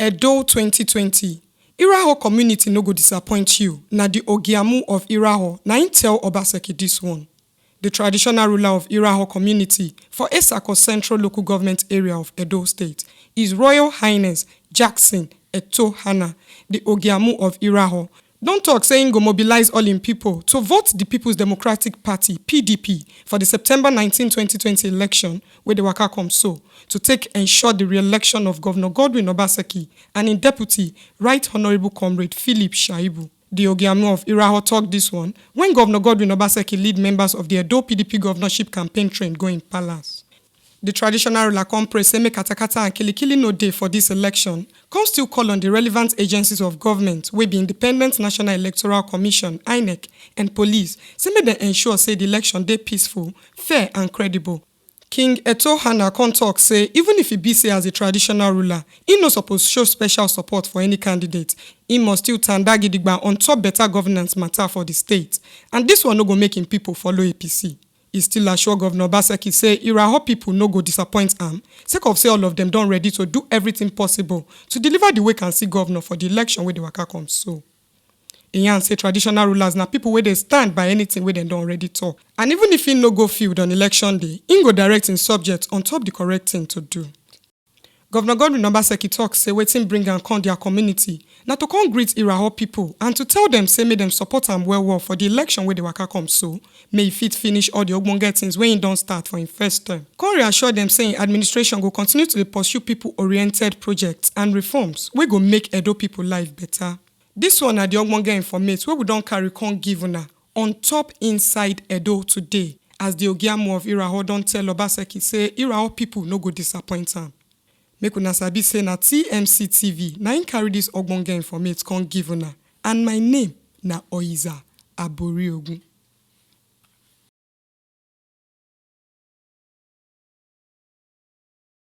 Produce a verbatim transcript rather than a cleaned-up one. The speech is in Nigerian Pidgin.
Edo twenty twenty. Iraho community no go disappoint you. Na the Ogiamu of Iraho, na im tell Obaseki this one. The traditional ruler of Iraho community for Esako Central Local Government Area of Edo State, His Royal Highness Jackson Etohana, the Ogiamu of Iraho, don talk say im go mobilize all im people to vote the People's Democratic Party, P D P, for the September nineteen, twenty twenty election wey dey waka come so, to take ensure the re-election of Governor Godwin Obaseki and im deputy, Right Honourable Comrade Philip Shaibu. The Ogiamu of Iraho talk this one when Governor Godwin Obaseki lead members of the Edo P D P governorship campaign train go im palace. The traditional ruler come pray say make katakata and kilikili no dey for this election, come still call on the relevant agencies of government wey be Independent National Electoral Commission, INEC, and police, say make dem ensure say the election dey peaceful, fair and credible. King Etohana come talk say even if e be say as a traditional ruler, he no suppose show special support for any candidate, he must still tanda gidigba on top better governance matter for the state, and this one no go make im people follow A P C. He still assure Governor Obaseki say Iraho people no go disappoint am, sake of say all of them don ready to do everything possible to deliver the wake and see governor for the election wey dey waka come so. He yarn say traditional rulers na people wey dey stand by anything wey dem don already talk, and even if he no go field on election day, he go direct im subject on top the correct thing to do. Governor Godwin Obaseki talk say wetin bring am come their community na to come greet Iraho people and to tell them say make dem support am well well for the election wey dey waka come so, may e fit finish all the ogbonge things wey he don start for im first term. Come reassure them say im administration go continue to dey pursue people-oriented projects and reforms wey go make Edo people life better. This one na the ogbonge informate wey we don carry come give una on top Inside Edo Today, as the Ogiamu of Iraho don tell Obaseki say Iraho people no go disappoint am. Make una sabi say na T M C T V na im carry this ogbonge informate come give una, and my name na Oiza Aboriogun.